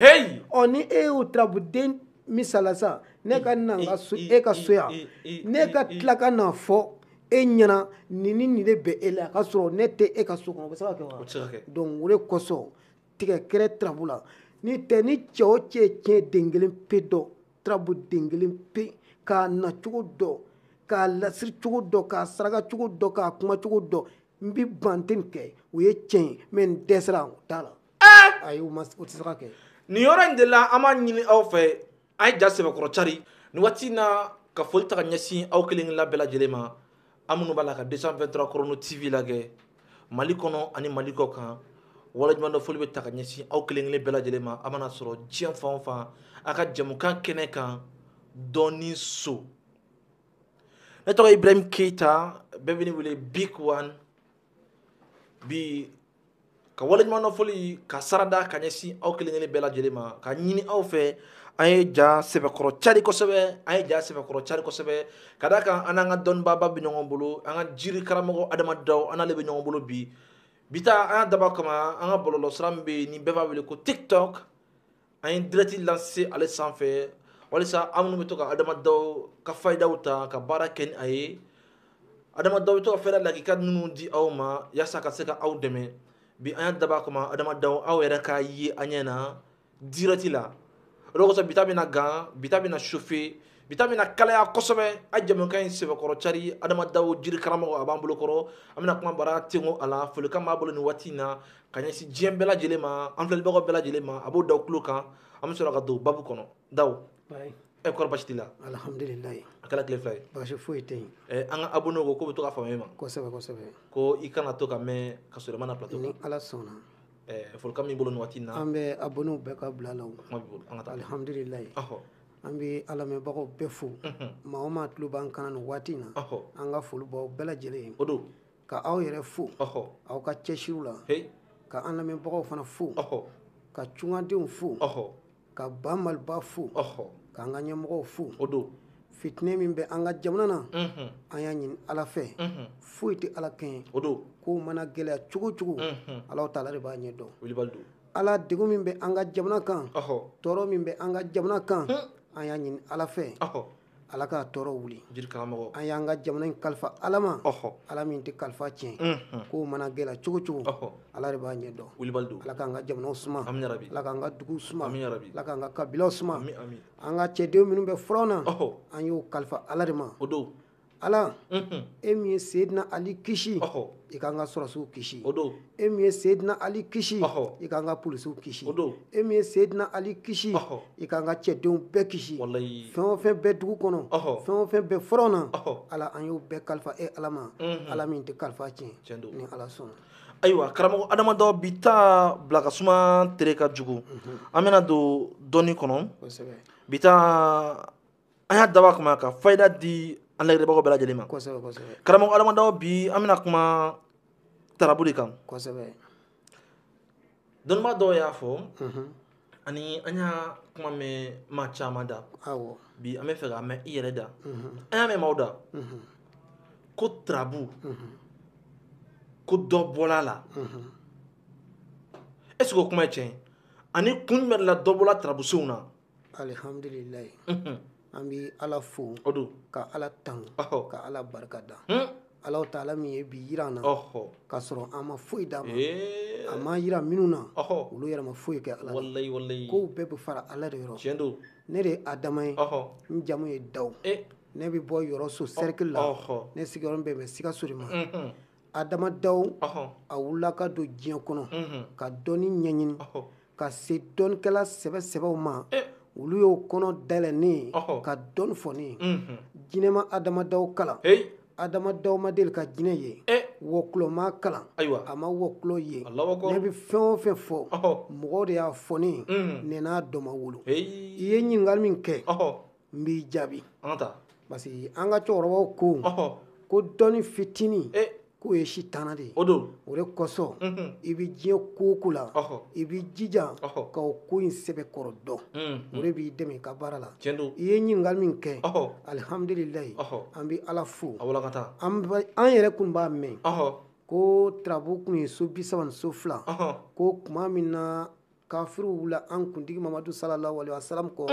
Hey! Ɔ, ni e y'o tarabuden misala sa, ne ka na n ka so, e ka so yan, ne ka tila ka na fɔ e ɲɛna nin ni nin de bɛ e la, k'a sɔrɔ ne tɛ e ka so kɔnɔ, o bɛ se ka kɛ wa? O tɛ se ka kɛ. Donc o de kosɔn tigɛ kɛrɛ tarabu la. Ni tɛ, ni cɛ o cɛ tiɲɛ den kelen pe dɔn, tarabu den kelen pe, k'a nacogo dɔn, k'a lasiri cogo dɔn, k'a saraka cogo dɔn, k'a kuma cogo dɔn, n bɛ ban tɛ nin kɛ, o ye tiɲɛ ye, mais n dɛsɛra o t'a la. Ayi, o ma, o tɛ se ka kɛ. Nin yɔrɔ in de la, an b'a ɲini aw fɛ, a ye ja sɛbɛkɔrɔ cari nin waati in na, ka foli ta ka ɲɛsin aw kelen kelenna bɛɛ lajɛlen ma, an minnu b'a la ka 223 Chrono TV lajɛ Mali kɔnɔ ani Mali kɔ kan. Waleɲuman dɔ foli bɛ ta ka ɲɛsin aw kelen kelen bɛɛ lajɛlen ma, a mana sɔrɔ diɲɛ fan o fan, a ka jɛmukan kɛnɛ kan, Dɔnni So. Ne tɔgɔ Ibrahim Keita, bɛɛ bɛ ne wele Big One. Bi ka waleɲuman dɔ foli ka sarada ka ɲɛsin aw kelen kelen bɛɛ lajɛlen ma, ka ɲini aw fɛ, an ye ja sɛbɛkɔrɔ cari kosɛbɛ, an ye ja sɛbɛkɔrɔ cari kosɛbɛ, ka d'a kan an n'an ka dɔnnibaaba bɛ ɲɔgɔn bolo, an ka jiri karamɔgɔ Adama Daw, an n'ale bɛ ɲɔgɔn bolo bi. Bi ta, an y'a dabɔ a kama, an ka bɔlɔlɔsira min bɛ yen ni bɛɛ b'a wele ko TikTok, an ye direct lancer ale sanfɛ, walisa an minnu bɛ to ka Adama Daw ka fayidaw ta ka baara kɛ ni a ye, Adama Daw bɛ to ka fɛɛrɛ lakika minnu di aw ma yaasa ka se ka aw dɛmɛ. Bi an y'a dabɔ a kama, Adama Daw, aw yɛrɛ k'a ye an ɲɛ na direct la. O de kosɔn bi ta bɛna gan, bi ta bɛna chauffer, bi ta bɛna kalaya kosɛbɛ. A jɛmukan in sɛbɛkɔrɔ cari, Adama Daw jiri karamɔgɔ, a b'an bolo kɔrɔ, an bɛna kuma bara tengo a la. Folikan b'a bolo nin waati in na ka ɲɛsin diɲɛ bɛɛ lajɛlen ma, an filɛlibagaw bɛɛ lajɛlen ma, a b'o da tulo kan, an bɛ sɔrɔ ka don babu kɔnɔ. Daw, e kɔrɔ basi t'i la? Alhamdulilayi. A kɛra tile fila ye. Baasi foyi tɛ yen. An ka abonné ko k'u bɛ to ka faamuya e ma. Kosɛbɛ, kosɛbɛ. Ko i kana to ka mɛn ka sɔrɔ i ma na plateau kan. Ni Ala sɔnna. Folikan min bolo nin waati in na. An bɛ abonnéw bɛɛ ka bila la o. Kuma b'i bolo, an ka taa. Alhamdulilayi. An bɛ an lamɛnbagaw bɛɛ fo. Maa o maa tulo b'an kan nin waati in na. An ka foli b'aw bɛɛ lajɛlen ye. O don. Ka aw yɛrɛ fo. Aw ka cɛsiriw la. Ka an lamɛnbagaw fana fo. Ka cungadenw fo. Ka Ba Maliba fo. K'an ka ɲɛmɔgɔw fo. O don. Fitinɛ min bɛ an ka jamana na, an y'a ɲini Ala fɛ, foyi tɛ Ala kɛɲɛ. O don. Kow mana gɛlɛya cogo o cogo, Alahu taala de b'a ɲɛ dɔn. Wulibali don. Ala, degun min bɛ an ka jamana kan, tɔɔrɔ min bɛ an ka jamana kan, an y'a ɲini Ala fɛ, Ala k'a tɔɔrɔ wuli. Jiri karamɔgɔ. An y'an ka jamana in kalifa Ala ma, Ala min tɛ kalifa tiɲɛ. Kow mana gɛlɛya cogo o cogo, Ala de b'a ɲɛ dɔn. Wulibali don. Ala k'an ka jamanaw suma. Amina rabi. Ala k'an ka duguw suma. Amina rabi. Ala k'an ka kabilaw suma. Ami, ami. An ka cɛdenw minnu bɛ furaw na, an y'o kalifa Ala de ma. O don. Ala, e min ye Seydina Ali kisi, i k'an ka sɔrɔsiw kisi. O don. E min ye Seydina Ali kisi, i k'an ka polisiw kisi. O don. E min ye Seydina Ali kisi, i k'an ka cɛdenw bɛɛ kisi. Walayi. Fɛn o fɛn bɛ dugu kɔnɔ, fɛn o fɛn bɛ furaw na, Ala, an y'o bɛɛ kalifa e Ala ma, Ala min tɛ kalifa tiɲɛ. Tiɲɛ don. Ni Ala sɔnna. Ayiwa, karamɔgɔ Adama Daw, bi ta bila ka suma tere ka jugu. An bɛna don dɔnni kɔnɔ. Kosɛbɛ. Bi ta, an y'a dabɔ a kama ka fayida di an lajɛbagaw bɛɛ lajɛlen ma. Kosɛbɛ, kosɛbɛ. Karamɔgɔ Adama Daw, bi an bɛna kuma tarabu de kan. Kosɛbɛ. Dɔnnibaa dɔw y'a fɔ, ani an y'a kuma mɛn maa caman da. Awɔ. Bi an bɛ fɛ k'a mɛn i yɛrɛ da. An y'a mɛn maaw da. Ko tarabu, ko dɔ bɔla a la. Est ce que o kuma ye tiɲɛ ye? Ani kun jumɛn de la dɔ bɔla tarabusow na? Alihamdulilayi. An bɛ Ala fo. O don. Ka Ala tanu. Ka Ala barika da. Alahu taala min ye bi yira an na. K'a sɔrɔ an ma foyi d'a ma. A ma yira minnu na, olu yɛrɛ ma foyi kɛ Ala la. Walayi, walayi. Kow bɛɛ bɛ fara Ala de yɔrɔ. Tiɲɛ don. Ne de ye Adama ye. N jamu ye Daw. Ne bɛ bɔ Yɔrɔso cercle la. Ne sigiyɔrɔ bɛn bɛ Sikaso de ma. Adama Daw, a wulila ka don diɲɛ kɔnɔ, ka dɔnni ɲɛɲini, ka se dɔnnikɛla sɛbɛ sɛbɛw ma. Olu y'o kɔnɔ dayɛlɛ ne ye, ka dɔnni fɔ ne ye. Jinɛ ma Adama Daw kalan. Adama Daw ma deli ka jinɛ ye. Wɔkulɔ ma kalan. Ayiwa. A ma wɔkulɔ ye. Alahu akbar. Ne bɛ fɛn o fɛn fɔ, mɔgɔw de y'a fɔ ne ye, ne n'a dɔn ma wolo. I ye ɲininkali min kɛ, n b'i jaabi. An ka taa. Parce que an ka cɛkɔrɔbaw ko, ko dɔnni fitinin, k'o ye sitana de ye. O don. O de kosɔn, i bɛ diɲɛ ko o ko la, i b'i jija ka o ko in sɛbɛkɔrɔ dɔn. O de b'i dɛmɛ i ka baara la. Tiɲɛ don. I ye ɲininkali min kɛ, alihamdulilayi, an bɛ Ala fo. A wala ka taa. An yɛrɛ kun b'a mɛn. Ko tarabu kun ye so 30 ni so 2. Ko tuma min na Kafiriw wulila an kuntigi Mamadu sallallahu alaihi wasallam kɔ,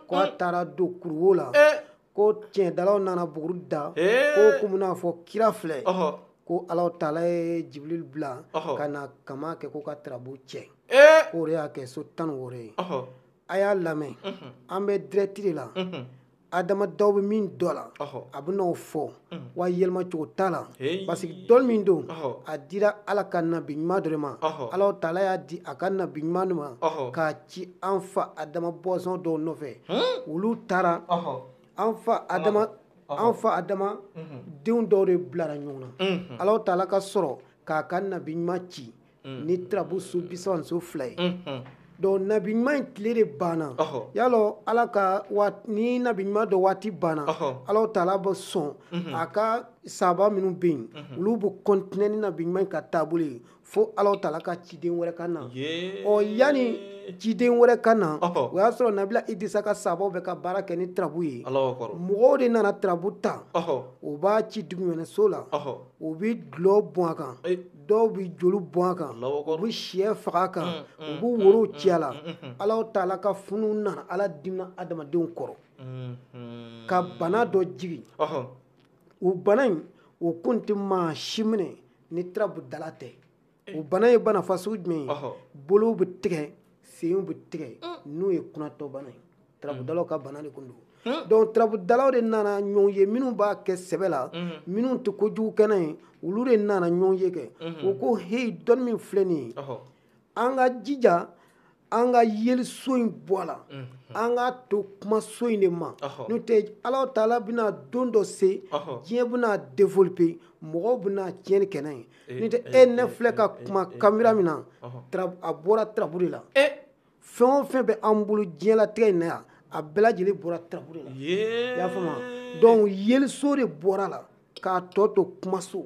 ko a taara don kuruwo la, ko tiɲɛdalaw nana buguri da, ko k'u bɛna fɔ kira filɛ, ko Alahu taala ye Jibiril bila ka na kama kɛ ko ka turabu cɛ, k'o de y'a kɛ so 16 ye. A y'a lamɛn, an bɛ direct de la. Adama Daw bɛ min dɔ la, a bɛ n'o fɔ, wa yɛlɛmacogo t'a la, parce que dɔnni min don, a dira Ala ka nabi ɲuman dɔ de ma. Alahu taala y'a di a ka nabi ɲuman de ma k'a ci an fa Adama bɔnsɔn dɔw nɔfɛ. Olu taara an fa Adama denw dɔw de bilara ɲɔgɔn na. Alahu taala ka sɔrɔ k'a ka nabi ɲuman ci ni turabu so 32 ye. Donc nabi ɲuman in tile de banna. Yalɔ Ala ka ni nabi ɲuman dɔ waati banna, Alahu taala bɛ sɔn a ka sahaba minnu bɛ yen, olu bɛ continuer ni nabi ɲuman in ka taabolo ye fo Alahu taala ka ciden wɛrɛ ka na. Ɔ yanni ciden wɛrɛ ka na, o y'a sɔrɔ Nabila Idrisa ka sahabaw bɛ ka baara kɛ ni turabu ye. Mɔgɔw de nana turabu ta, u b'a ci dugumɛnɛso la, u bɛ dulɔ bɔn a kan, dɔw bɛ joli bɔn a kan, u bɛ sɛ faga a kan, u bɛ worow ci a la. Alahu taala ka funu nana, Ala dimina adamadenw kɔrɔ ka bana dɔ jigin. O bana in, o kun tɛ maa si minɛ ni turabu dala tɛ. O bana ye bana fasugu jumɛn ye? Bolow bɛ tigɛ, senw bɛ tigɛ, n'o ye kunnatɔ bana ye. Turabudalaw ka bana de kun don. Donc turabudalaw de nana ɲɔgɔn ye, minnu b'a kɛ sɛbɛ la, minnu tɛ kojugu kɛnɛ ye, olu de nana ɲɔgɔn ye kɛ. U ko heyi, dɔnni min filɛ nin ye, an ka jija an ka yeliso in bɔ a la, an ka to kumaso in de ma. N'o tɛ Alahu taala bɛna don dɔ se, diɲɛ bɛna développer, mɔgɔw bɛna tiɲɛni kɛ n'a ye. N'o tɛ e ne filɛ ka kuma kamera min na, a bɔra turabu de la. Fɛn o fɛn bɛ an bolo diɲɛlatigɛ in na yan, a bɛɛ lajɛlen bɔra turabu de la. I y'a faamu? Donc yeliso de bɔra la k'a tɔ to kumaso.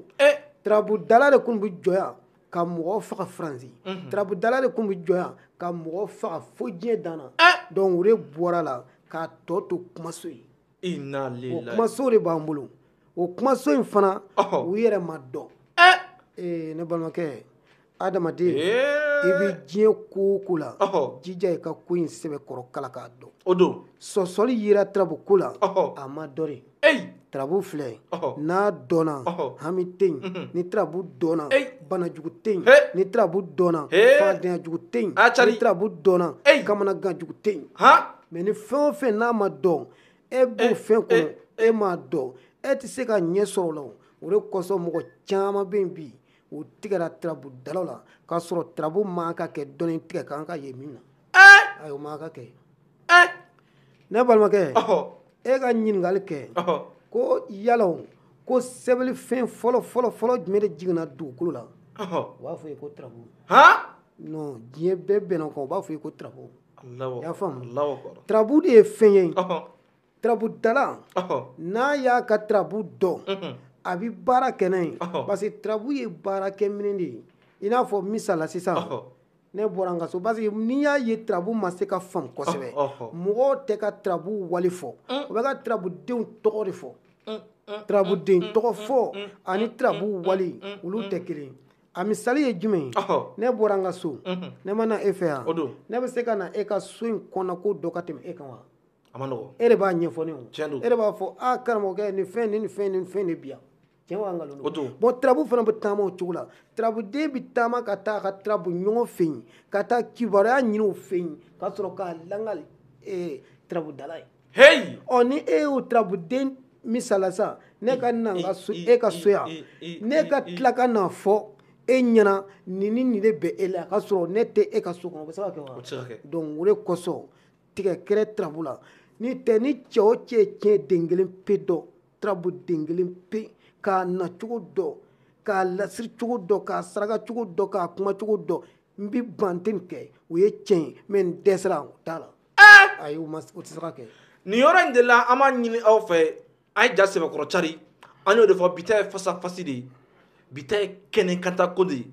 Turabudala de kun bɛ jɔ yan ka mɔgɔ faga Faransi. Turabudala de kun bɛ jɔ yan ka mɔgɔ faga fo diɲɛ dan na. Donc o de bɔra la k'a tɔ to kumaso ye. O kumaso de b'an bolo. O kumaso in fana, u yɛrɛ ma dɔn. Ne balimakɛ, adamaden, i bɛ diɲɛ ko o ko la, jija i ka ko in sɛbɛkɔrɔ kala k'a dɔn. O don. Sɔsɔli yera turabu ko la, a ma dɔn de. Turabu filɛ, n'a dɔnna, hami tɛ yen. Ni turabu dɔnna, banajugu tɛ yen. Ni turabu dɔnna, fadenya jugu tɛ yen. Ni turabu dɔnna, kamanaganjugu tɛ yen. Mais ni fɛn o fɛn n'a ma dɔn, e b'o fɛn kɔnɔ, e m'a dɔn, e tɛ se ka ɲɛ sɔrɔ o la. O de kosɔn mɔgɔ caman bɛ yen bi, o tigɛra turabu dalaw la, k'a sɔrɔ turabu man ka kɛ dɔnni tigɛ kan ka ye min na. Ayi, o man ka kɛ. Ne balimakɛ, e ka ɲininkali kɛ ko yala ko sɛbɛnni fɛn fɔlɔ fɔlɔ fɔlɔ jumɛn de jiginna dugukolo la? U b'a fɔ ye ko turabu. Non, diɲɛ bɛɛ bɛnna o kan, u b'a fɔ ye ko turabu. I y'a faamu? Turabu de ye fɛn ye. Turabudala, n'a y'a ka turabu dɔn, a bɛ baara kɛ n'a ye. Parce que turabu ye baarakɛminɛn de ye. I n'a fɔ misala sisan, ne bɔra n ka so, parce que n'i y'a ye turabu ma se ka faamu kosɛbɛ, mɔgɔw tɛ ka turabu wale fɔ, u bɛ ka turabudenw tɔgɔ de fɔ. Turabuden tɔgɔ fɔ ani turabu wale, olu tɛ kelen. A misali ye jumɛn ye? Ne bɔra n ka so, ne ma na e fɛ yan, ne bɛ se ka na e ka so in kɔnɔ ko dɔ ka tɛmɛ e kan wa? E de b'a ɲɛfɔ ne o. E de b'a fɔ, a karamɔgɔkɛ, nin fɛn nin fɛn nin fɛn de bi yan. Tiɲɛ wa nkalon don? Bon, turabu fana bɛ taama o cogo la. Turabuden bɛ taama ka taa a ka turabu ɲɔgɔn fɛ yen, ka taa kibaruya ɲini o fɛ yen, ka sɔrɔ k'a langali turabudala ye. Ɔ ni e y'o turabuden misala sa, ne ka na n ka so, e ka so yan, ne ka tila ka na fɔ e ɲɛna nin ni nin de bɛ e la, k'a sɔrɔ ne tɛ e ka so kɔnɔ, o bɛ se ka kɛ wa? Donc o de kosɔn tigɛ kɛrɛ turabu la. Ni tɛ ni cɛ o cɛ tiɲɛ den kelen pe dɔn, turabu den kelen pe, k'a nacogo dɔn, k'a lasiri cogo dɔn, k'a saraka cogo dɔn, k'a kuma cogo dɔn, n bɛ ban tɛ nin kɛ, o ye tiɲɛ ye, mais n dɛsɛra o t'a la. Ayi, o tɛ se ka kɛ. Nin yɔrɔ in de la, an b'a ɲini aw fɛ, a ye ja sɛbɛkɔrɔ cari. An y'o de fɔ, bi ta ye fasa fasi de ye, bi ta ye kɛnɛ kanta ko de ye,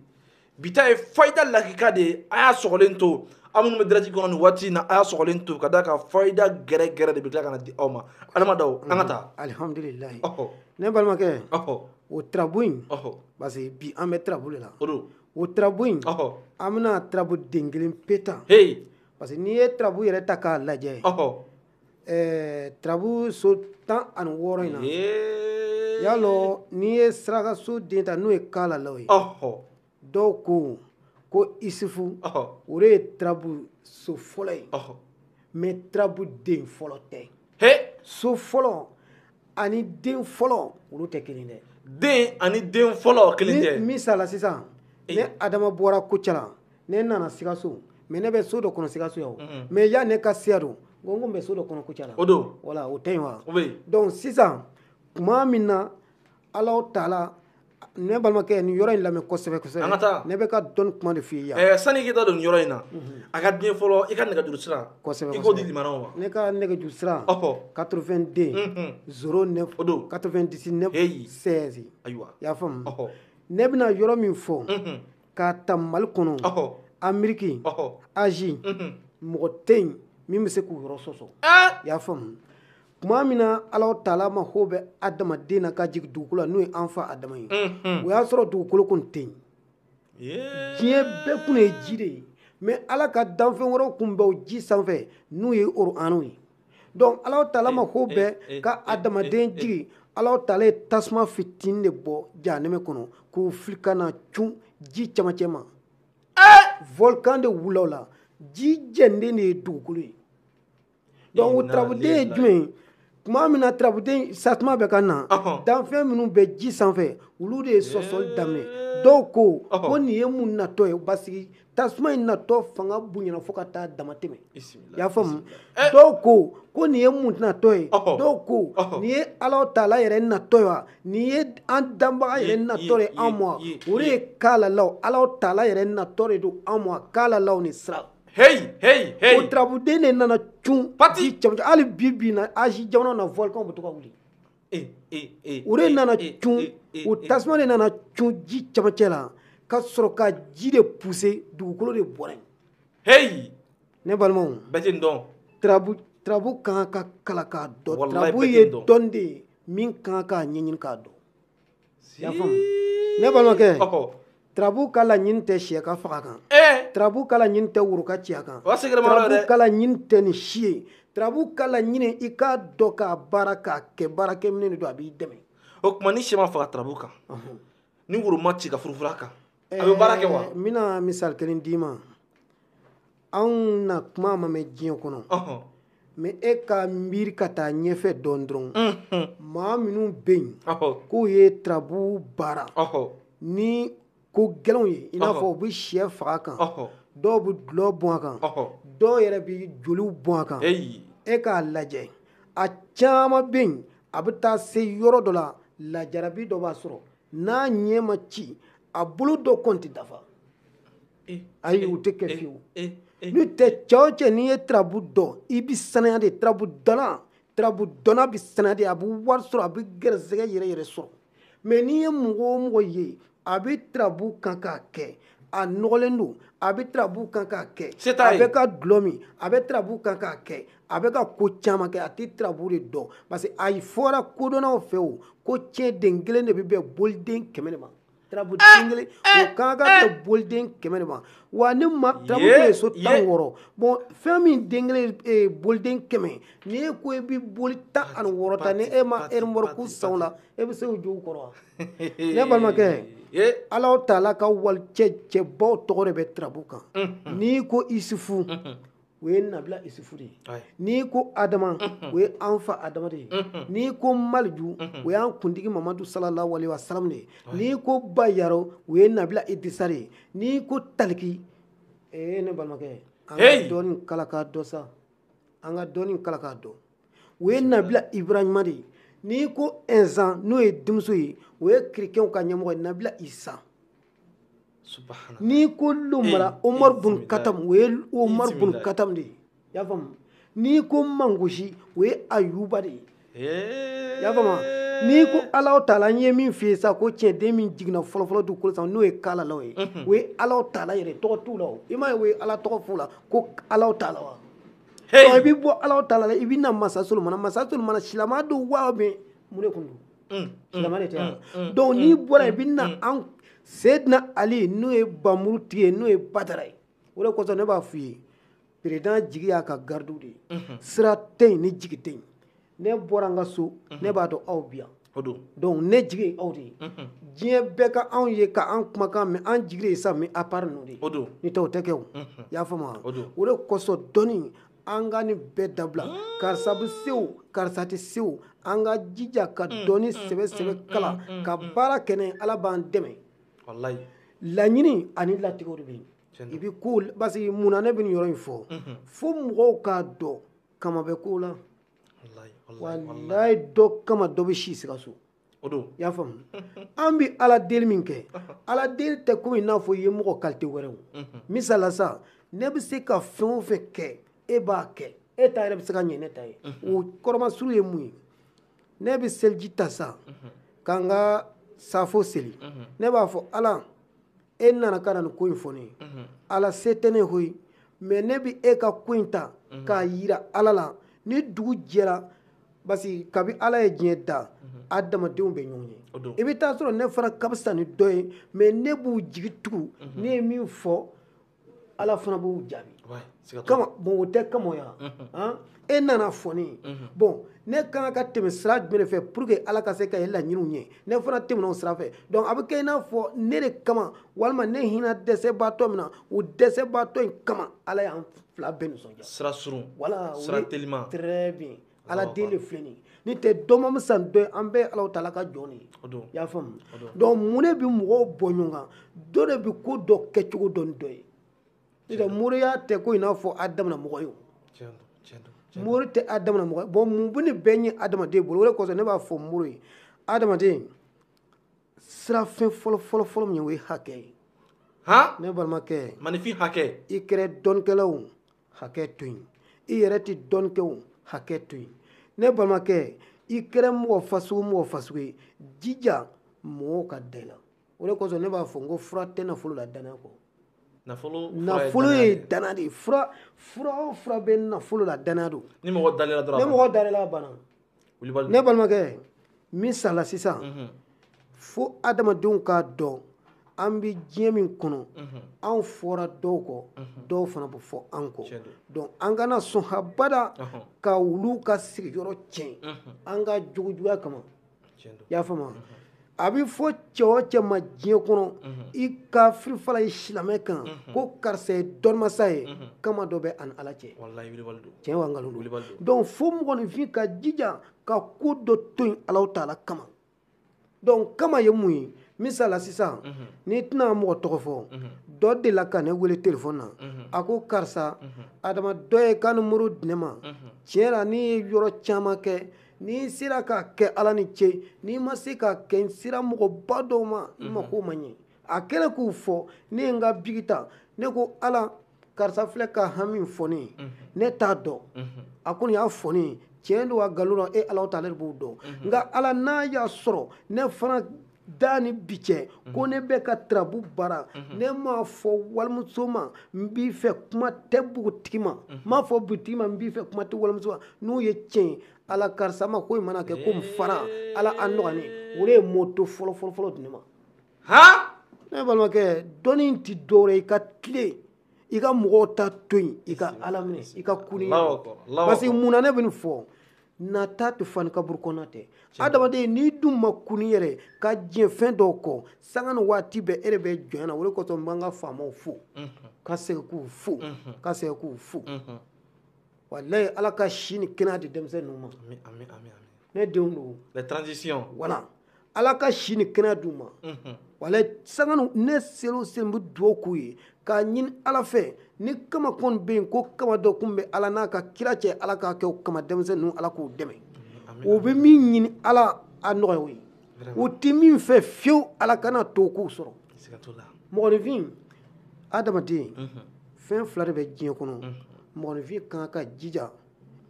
bi ta ye fayida lakika de ye. A y'a sɔgɔlen to, aw minnu bɛ direct kɔnɔ nin waati in na, a y'a sɔgɔlen to ka d'a kan fayida gɛrɛ gɛrɛ de bɛ tila ka na di aw ma. Adama Daw, an ka taa. Alihamudulilayi. Ne balimakɛ, o turabu in, parce que bi an bɛ turabu de la. O turabu in, an bɛna turabu den kelen pe ta. Parce que n'i ye turabu yɛrɛ ta k'a lajɛ, turabu so 16 in na, y'a lɔ n'i ye sarakaso den ta n'o ye kalalaw ye, dɔw ko ko Isufu, o de ye turabu so fɔlɔ ye, mais turabu den fɔlɔ tɛ. So fɔlɔ ani den fɔlɔ olu tɛ kelen dɛ. Den ani den fɔlɔ kelen tɛ. Misala sisan, ne Adama bɔra Kucala, ne nana Sikaso, mais ne bɛ so dɔ kɔnɔ Sikaso yan o. Mais yan ne ka siya don, n ko n bɛ so dɔ kɔnɔ Kucala. O don. Voilà, o tɛ yen wa? Donc sisan, tuma min na Alahu taala, ne balimakɛ nin yɔrɔ in lamɛn kosɛbɛ kosɛbɛ. An ka taa. Ne bɛ ka dɔnni kuma de f'i ye yan. Sani i ka taa don nin yɔrɔ in na, a ka den fɔlɔ i ka nɛgɛjuru sira. Kosɛbɛ. I k'o di limanaw ma. Ne ka nɛgɛjuru sira. 82 09 O don. 99 16. Ayiwa. I y'a faamu? Ne bɛna yɔrɔ min fɔ, k'a ta Mali kɔnɔ, Amérique, Asie, mɔgɔ tɛ yen min bɛ se k'u yɔrɔ sɔsɔ. I y'a faamu? Tuma min na Alahu taala mago bɛ adamaden na ka jigin dugukolo la, n'o ye an fa Adama ye, o y'a sɔrɔ dugukolo kun tɛ yen. Diɲɛ bɛɛ kun ye ji de ye, mais Ala ka danfɛn wɛrɛw kun bɛ o ji sanfɛ n'u ye Oranaw ye. Donc Alahu taala mago bɛ ka adamaden jigin, Alahu taala ye tasuma fitinin de bɔ jahanɛmɛ kɔnɔ k'o fili ka na cun ji camancɛ ma. Volcan de wulila o la, ji jɛnden de ye dugukolo ye. Donc o turabuden ye jumɛn ye? Tuma min na turabuden satuma bɛ ka na, danfɛn minnu bɛ ji sanfɛ, olu de ye sɔsɔli daminɛ. Dɔw ko ko nin ye mun natɔ ye, parce que tasuma in natɔ fanga bonyana fo ka taa dama tɛmɛ. I y'a faamu? Dɔw ko ko nin ye mun natɔ ye, dɔw ko nin ye Alahu taala yɛrɛ natɔ ye wa, nin ye an danbaga yɛrɛ natɔ de an ma, o de ye kalalaw, Alahu taala yɛrɛ natɔ de don an ma, kalalaw ni sira. Hey. O turabuden de nana cun ji camancɛ. Hali bi bi in na, Asie jamana na volcan bɛ to ka wuli. O de nana cun, o tasuma de nana cun ji camancɛ la, ka sɔrɔ ka ji de pousser, dugukolo de bɔra yen. Ne balimaw, bɛɛ tɛ nin dɔn. Turabu kan ka kalan k'a dɔn. Turabu ye dɔnni de ye min kan k'a ɲɛɲini k'a dɔn. I y'a faamu? Ne balimakɛ, turabu ka laɲini tɛ sɛ ka faga kan. Turabu ka laɲini tɛ woro ka ci a kan. Turabu ka laɲini tɛ nin si ye. Turabu ka laɲini i k'a dɔn k'a baara k'a kɛ baarakɛminɛn de don, a b'i dɛmɛ. O tuma ni sɛ ma faga turabu kan, ni woro ma ci ka furufuru a kan, a bɛ baara kɛ wa? N bɛna misali kelen d'i ma. Anw na kuma ma mɛn diɲɛ kɔnɔ. Mais e ka miiri ka taa ɲɛfɛ dɔɔni dɔrɔn, maa minnu bɛ yen k'u ye turabu baara ni ko gɛlɛnw ye, i n'a fɔ u bɛ sɛ faga kan, dɔw bɛ dulɔ bɔn a kan, dɔw yɛrɛ bɛ joliw bɔn a kan. E k'a lajɛ, a caman bɛ yen, a bɛ taa se yɔrɔ dɔ la, lajarabi dɔ b'a sɔrɔ, n'a ɲɛ ma ci, a bolo dɔ kɔni tɛ dafa. Ayi, o tɛ kɛ fiyewu. N'o tɛ, cɛ o cɛ n'i ye turabu dɔn, i bɛ saniya de. Turabu dɔnna bɛ saniya de, a bɛ wari sɔrɔ, a bɛ gɛrɛsɛgɛ yɛrɛ yɛrɛ sɔrɔ. Mais n'i ye mɔgɔ o mɔgɔ ye, a bɛ turabu kan k'a kɛ, a nɔgɔlen don, a bɛ turabu kan k'a kɛ, a bɛ ka dulɔ min, a bɛ turabu kan k'a kɛ, a bɛ ka ko caman kɛ, a tɛ turabu de dɔn. Parce que a fɔra kodɔnnaw fɛ o, ko tiɲɛ den kelen de bɛ bɛn boliden 100 de ma. Turabu den kelen o kan ka bɛn boliden 100 de ma. Wa ni ma turabu ye so 16, bon fɛn min den kelen boliden 100, ni e ko i bɛ boli 16 ta, ni e ma eremɔriku san o la, e bɛ se o jogo kɔrɔ wa? Ne balimakɛ, Alahu taala ka wali cɛbaw tɔgɔ de bɛ turabu kan. N'i ko Isufu, o ye Nabila Isufu de ye. N'i ko Adama, o ye an fa Adama de ye. N'i ko Maliju, o y'an kuntigi Mamadu sallallahu alaihi wa sallam de ye. N'i ko Bayaro, o ye Nabila Idrisa de ye. N'i ko Taliki, ne balimakɛ, an ka dɔɔnin kala k'a dɔn sa, an ka dɔɔnin kala k'a dɔn. O ye Nabila Ibrahima de ye. N'i ko Ɛnzan, n'o ye denmuso ye, o ye kerecɛnw ka ɲɛmɔgɔ ye, Nabila Isa. N'i ko Lomara, Omar bun Katam, o ye Omar bun Katam de ye. I y'a faamu? N'i ko Mangosi, o ye Ayuba de ye. I y'a faamu? N'i ko Alahu taala, n ye min f'i ye sa, ko tiɲɛ den min jiginna fɔlɔfɔlɔ dugukolo sanfɛ, n'o ye kalalaw ye, o ye Alahu taala yɛrɛ tɔgɔ t'u la o. I m'a ye o ye Ala tɔgɔ f'u la ko Alahu taala wa? I bɛ bɔ Alahu taala la, i bɛ na Masa Solomana. Masa Solomana silamɛ don wa bɛ mun de kun don? Silamɛ de tɛ yan. Donc n'i bɔra i bɛ na an Seydina Ali n'o ye bamuru tigi ye, n'o ye Badara ye. O de kosɔn ne b'a f'i ye, président jigi y'a ka gardiw de ye. Sira tɛ yen ni jigi tɛ yen. Ne bɔra n ka so, ne b'a dɔn aw bi yan. Donc ne jigi ye aw de ye. Diɲɛ bɛɛ ka anw ye ka an kumakan mɛn, an jigi de ye sa mais à part ninnu de ye. Ni tɛ o tɛ kɛ o. I y'a faamu wa? O de kosɔn dɔnni, an ka nin bɛɛ dabila. Karisa bɛ se o, karisa tɛ se o, an ka jija ka dɔnni sɛbɛ sɛbɛ kalan, ka baara kɛ n'a ye, Ala b'an dɛmɛ. Laɲini ani latigɛw de bɛ yen. I bɛ ko parce que mun na ne bɛ nin yɔrɔ in fɔ, fo mɔgɔw k'a dɔn kama bɛ ko la. Walayi dɔ kama dɔ bɛ si Sikaso. I y'a faamu? An bɛ Ala deli min kɛ, Ala deli tɛ komi i n'a fɔ i ye mɔgɔ qualité wɛrɛ o. Misali la sa, ne bɛ se ka fɛn o fɛn kɛ, e b'a kɛ, e ta yɛrɛ bɛ se ka ɲɛ ne ta ye. O kɔrɔmasuru ye mun ye? Ne bɛ seliji ta sa, ka n ka safo seli. Ne b'a fɔ Ala, e nana ka na nin ko in fɔ ne ye. Ala se tɛ ne koyi, mais ne bɛ e ka ko in ta k'a yira Ala la. Ni dugu jɛra, parce que kabi Ala ye diɲɛ da, adamadenw bɛ ɲɔgɔn ye. I bɛ taa sɔrɔ ne fana ka fisa ni dɔ ye, mais ne b'u jigi tugu. Ne ye min fɔ, Ala fana b'u jaabi. Kama bon o tɛ kama ya. E nana fɔ ne ye. Bon ne kan ka tɛmɛ sira jumɛn de fɛ pour que Ala ka se ka e laɲiniw ɲɛ, ne fana tɛmɛna o sira fɛ. Donc a bɛ kɛ i n'a fɔ ne de kama, walima ne hinɛ dɛsɛbaatɔ min na, o dɛsɛbaatɔ in kama Ala y'an fila bɛɛ nisɔndiya. Sira surun. Voilà, sira telima. Très bien. Ala den de filɛ nin ye. Ni tɛ dɔ ma san dɔ ye, an bɛɛ Alahu taala ka jɔn de ye. I y'a faamu? Donc mun de bɛ mɔgɔw bɔ ɲɔgɔn kan? Dɔ de bɛ ko dɔ kɛcogo dɔn ni dɔ ye. Ni tɛ moriya tɛ ko i n'a fɔ a damina mɔgɔ ye o. Mori tɛ a damina mɔgɔ ye. Bon mun bɛ nin bɛɛ ɲɛ adamaden bolo? O de kosɔn ne b'a fɔ mori ye, adamaden sira fɛn fɔlɔ fɔlɔ fɔlɔ min ye, o ye hakɛ ye. Ne balimakɛ, maninfin hakɛ. I kɛra dɔnnikɛla o, hakɛ to yen. I yɛrɛ tɛ dɔnni kɛ o, hakɛ to yen. Ne balimakɛ, i kɛra mɔgɔ fasugu mɔgɔ fasugu ye, jija mɔgɔw ka da i la. O de kosɔn ne b'a fɔ n ko fura tɛ nafolo la danaya kɔ. Nafolo ye danaya de ye. Fura o fura bɛ nafolo la danaya don. Ni mɔgɔ dalila dɔrɔn. Ni mɔgɔ dalila a banna. Ne balimakɛ, misali la sisan, fo adamadenw k'a dɔn an bɛ diɲɛ min kɔnɔ, anw fɔra dɔw kɔ, dɔw fana bɛ fɔ an kɔ. Donc an kana sɔn habada ka olu ka sigiyɔrɔ tiɲɛ an ka jogojuguya kama. I y'a faamu? A bɛ fɔ cɛ o cɛ ma diɲɛ kɔnɔ, i ka firifala ye silamɛ kan, ko karisa ye dɔnnimasa ye, kama dɔ bɛ ani Ala cɛ. Tiɲɛ wa nkalon don? Donc fo mɔgɔninfin ka jija ka ko dɔ to yen Alahu taala kama. Donc kama ye mun ye? Misali la sisan, n'i tɛna mɔgɔ tɔgɔ fɔ, dɔ delila ka ne wele telefɔni na, a ko karisa, Adama dɔ ye ka nimoro di ne ma, tiɲɛ la n'i ye yɔrɔ caman kɛ, n'i sera k'a kɛ Ala ni ce, n'i ma se k'a kɛ, n sera mɔgɔba dɔw ma, n ma ko ma ɲɛ. A kɛlen k'u fɔ, ne ye n ka bigi ta, ne ko Ala, karisa filɛ ka hami fɔ ne ye, ne t'a dɔn. A ko nin y'a fɔ ne ye, tiɲɛ don wa nkalon don, e Alahu taala de b'o dɔn. Nka Ala n'a y'a sɔrɔ ne fana da ni bi cɛ, ko ne bɛ ka turabu baara, ne m'a fɔ walimuso ma n b'i fɛ, kuma tɛ npogotigi ma, n m'a fɔ butigi ma n b'i fɛ, kuma tɛ walimuso ma, n'o ye tiɲɛ ye, Ala karisa ma ko in mana kɛ ko n fara, Ala a nɔgɔya ne. O de ye moto fɔlɔ fɔlɔ fɔlɔ di ne ma. Ne balimakɛ, dɔnni ti dɔwɛrɛ ye, i ka tilen, i ka mɔgɔw ta to yen, i ka Ala minɛ, i ka kun. Parce que mun na ne bɛ nin fɔ? Nata tɛ fani kaburu kɔnɔ tɛ. Adamaden n'i dun ma kun i yɛrɛ ka diɲɛ fɛn dɔw kɔ, sanga ni waati bɛɛ e de bɛ jɔnya na. O de kosɔn n b'an ka faamaw fo, ka segin k'u fo, ka segin k'u fo. Walayi Ala ka si ni kɛnɛya di denmisɛn ninnu ma. Ne denw don. La transition. Voilà. Ala ka si ni kɛnɛya d'u ma. Walayi sanga ni ne sera o se n bɛ dugawu k'u ye k'a ɲini Ala fɛ, ni kama kɔni bɛ yen ko kama dɔ kun bɛ Ala n'a ka kira cɛ, Ala k'a kɛ o kama denmisɛn ninnu, Ala k'u dɛmɛ. U bɛ min ɲini Ala a nɔgɔya o ye. U tɛ min fɛ fiyewu, Ala kana to k'u sɔrɔ. Mɔgɔninfin, adamaden, fɛn fila de bɛ diɲɛ kɔnɔ. Mɔgɔninfin kan ka jija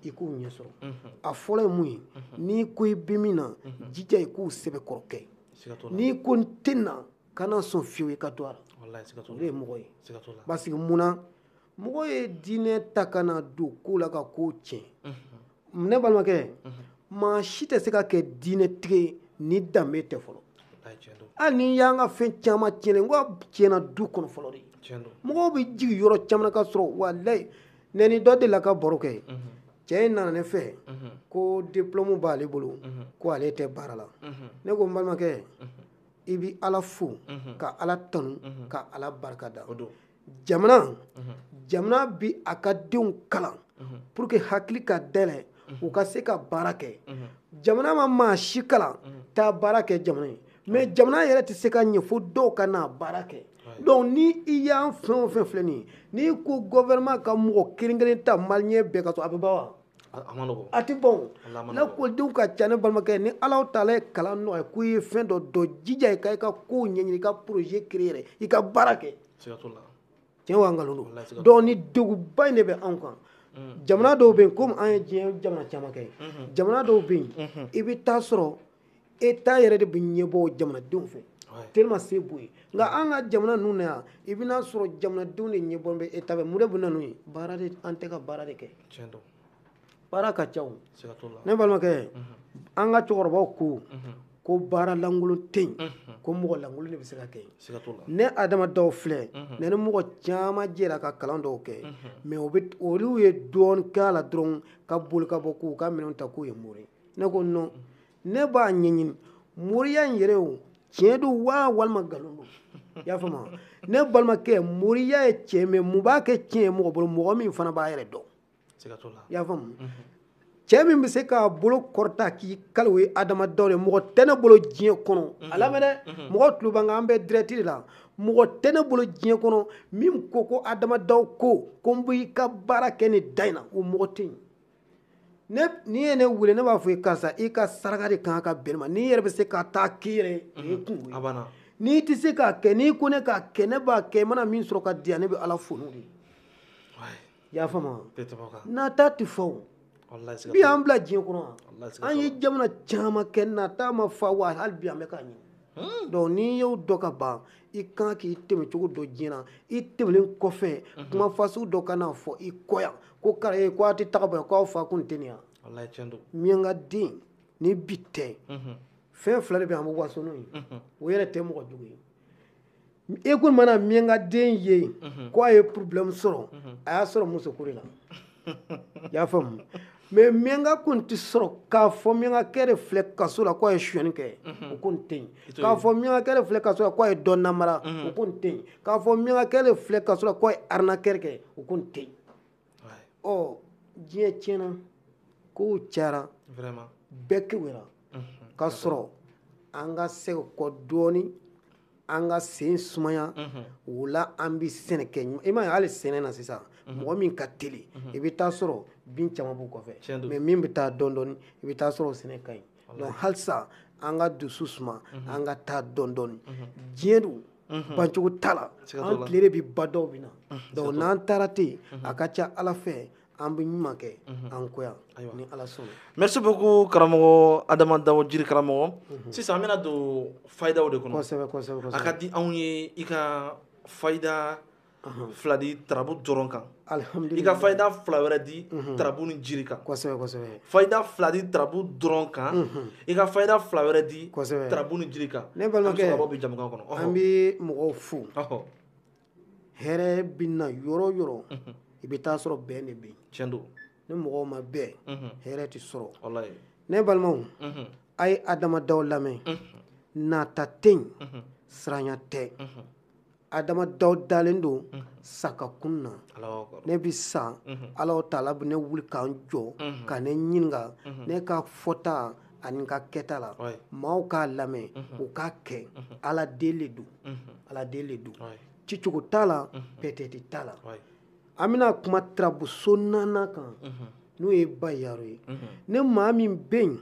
i k'u ɲɛ sɔrɔ. A fɔlɔ ye mun ye? N'i ko i bɛ min na, jija i k'u sɛbɛkɔrɔ kɛ. N'i ko n tɛ na, kana sɔn fiyewu i ka to a la. O de ye mɔgɔ ye. Parce que mun na mɔgɔ ye diinɛ ta ka na don ko la ka ko tiɲɛ. Ne balimakɛ, maa si tɛ se ka kɛ diinɛtigi ye ni danbe tɛ fɔlɔ. Hali n'i y'an ka fɛn caman tiɲɛnen, n ko tiɲɛna du kɔnɔ fɔlɔ de. Mɔgɔw bɛ jigin yɔrɔ caman ka sɔrɔ walayi ne ni dɔ delila ka baro kɛ. Cɛ in nana ne fɛ ko diplôme b'ale bolo, ko ale tɛ baara la. Ne ko n balimakɛ, i bɛ Ala fo ka Ala tanu ka Ala barika da. Jamana bi a ka denw kalan pour que hakili ka dayɛlɛ, u ka se ka baara kɛ. Jamana ma maa si kalan taa baara kɛ jamana ye, mais jamana yɛrɛ tɛ se ka ɲɛ fo dɔw ka n'a baara kɛ. Donc ni i y'an fɛn o fɛn filɛ nin ye, n'i ko gouvernement ka mɔgɔ kelen kelen ta malien bɛɛ ka sɔrɔ, a bɛ ban wa? A tɛ ban o. Lakɔlidenw ka ca ne balimakɛ, ni Ala taala ye kalan nɔgɔya ko i ye fɛn dɔ dɔn, jija i ka kow ɲɛɲini, i ka projet créer yɛrɛ, i ka baara kɛ. Tiɲɛ wa nkalon don? Donc ni degunba in de bɛ anw kan. Jamana dɔw bɛ yen, komi an ye diɲɛ jamana caman kɛ, jamana dɔw bɛ yen, i bɛ taa sɔrɔ État yɛrɛ de bɛ ɲɛbɔ jamanadenw fɛ, tellement se b'u ye. Nka an ka jamana ninnu na yan, i bɛna sɔrɔ jamanadenw de ɲɛbɔ bɛ État fɛ. Mun de bɛ na n'o ye? Baara de, an tɛ ka baara de kɛ. Baara ka ca o. Ne balimakɛ, an ka cɛkɔrɔbaw ko ko baara lankolon tɛ yen, ko mɔgɔ lankolon de bɛ se ka kɛ. Ne Adama Daw filɛ, ne ni mɔgɔ caman jɛra ka kalan dɔw kɛ, mais olu ye dɔɔnin k'a la dɔrɔn ka boli ka bɔ k'u ka minɛnw ta k'u ye mori. Ne ko non, ne b'a ɲɛɲini moriya in yɛrɛ o tiɲɛ don wa walima nkalon don? I y'a faamu? Ne balimakɛ, moriya ye tiɲɛ, mais mun b'a kɛ tiɲɛ ye mɔgɔ bolo? Mɔgɔ min fana b'a yɛrɛ dɔn. I y'a faamu? Cɛ min bɛ se k'a bolo kɔrɔta k'i kali, o ye Adama Daw de ye. Mɔgɔ tɛ ne bolo diɲɛ kɔnɔ, a lamɛn dɛ, mɔgɔ tulo b'an kan, an bɛ direct de la. Mɔgɔ tɛ ne bolo diɲɛ kɔnɔ min ko ko Adama Daw ko n b'i ka baara kɛ nin da in na, o mɔgɔ tɛ yen. N'i ye ne wele, ne b'a fɔ i karisa, i ka saraka de kan ka bɛn ne ma. N'i yɛrɛ bɛ se ka taa k'i yɛrɛ ye, o ye kungo ye. N'i tɛ se k'a kɛ, n'i ko ne k'a kɛ, ne b'a kɛ. I mana min sɔrɔ ka di yan, ne bɛ Ala fo n'o de ye. I y'a faamu? Nata tɛ fa o. Bi an bila diɲɛ kɔnɔ, an ye jamana caman kɛ, nata ma fa wa hali bi an bɛ k'a ɲini. Donc n'i y'o dɔn ka ban, i kan k'i tɛmɛ cogo dɔ diɲɛ na. I tɛmɛnen kɔfɛ, kuma fasugu dɔ ka n'a fɔ i kɔ yan ko kari ko a tɛ taga bɔ yan, k'aw fa kun tɛ nin yan. Miyanka den ni bi tɛ, fɛn fila de bɛ an bɛ waso n'o ye, o yɛrɛ tɛ mɔgɔ jugu ye. E ko mana miyanka den ye ko a ye problème sɔrɔ, a y'a sɔrɔ musoko de la. I y'a faamu? Mais miyanka kun tɛ sɔrɔ k'a fɔ miyankakɛ de filɛ kaso la k'a ye sonyɛni kɛ, o kun tɛ yen. K'a fɔ miyankakɛ de filɛ kaso la k'a ye dɔ namara, o kun tɛ yen. K'a fɔ miyankakɛ de filɛ kaso la k'a ye arnaqueur kɛ, o kun tɛ yen. Ɔ diɲɛ tiɲɛna, kow cayara, bɛɛ kewera ka sɔrɔ an ka segin kɔ dɔɔnin, an ka sen sumaya. O la an bɛ sɛnɛ kɛ. I m'a ye hali sɛnɛ na sisan, mɔgɔ min ka teli, i bɛ taa sɔrɔ bin caman b'u kɔfɛ, mais min bɛ taa dɔɔnin dɔɔnin, i bɛ taa sɔrɔ sɛnɛ ka ɲi. Donc halisa an ka dusu suma, an ka taa dɔɔnin dɔɔnin. Diɲɛ don, bancogo t'a la, an tile de bɛ ba dɔw bɛ na. Donc n'an taara ten, a ka ca Ala fɛ, an bɛ ɲuman kɛ an kɔ yan ni Ala sɔnna. Merci beaucoup karamɔgɔ Adama Daw, jiri karamɔgɔ. Sisan an bɛna don fayidaw de kɔnɔ. Kosɛbɛ kosɛbɛ kosɛbɛ. A ka di anw ye i ka fayida fila di tarabu dɔrɔn kan. Alihamudulila. I ka fayida fila wɛrɛ di tarabu ni jiri kan. Kosɛbɛ kosɛbɛ. Fayida fila di tarabu dɔrɔn kan. I ka fayida fila wɛrɛ di tarabu ni jiri kan. Ne balimakɛ, an bɛ sɔrɔ ka bɔ bi jamukan kɔnɔ. An bɛ mɔgɔw fo. Hɛrɛ bɛ na yɔrɔ o yɔrɔ, i bɛ taa sɔrɔ bɛn de bɛ yen. Tiɲɛ don. Ni mɔgɔw ma bɛn, hɛrɛ tɛ sɔrɔ. Walayi. Ne balimaw, a ye Adama Daw lamɛn. Nata tɛ yen, siranya tɛ. Adama Daw dalen don sakakun na. Ne bɛ sa, Ala taala bɛ ne wuli k'an jɔ, ka ne ɲininka ne ka fɔta ani n ka kɛta la. Maaw k'a lamɛn, u k'a kɛ. Ala deli don, Ala deli don. Cicogo t'a la, pɛtɛti t'a la. An bɛna kuma tarabuso naaninan kan, n'o ye Bayaro ye. Ne maa min bɛ yen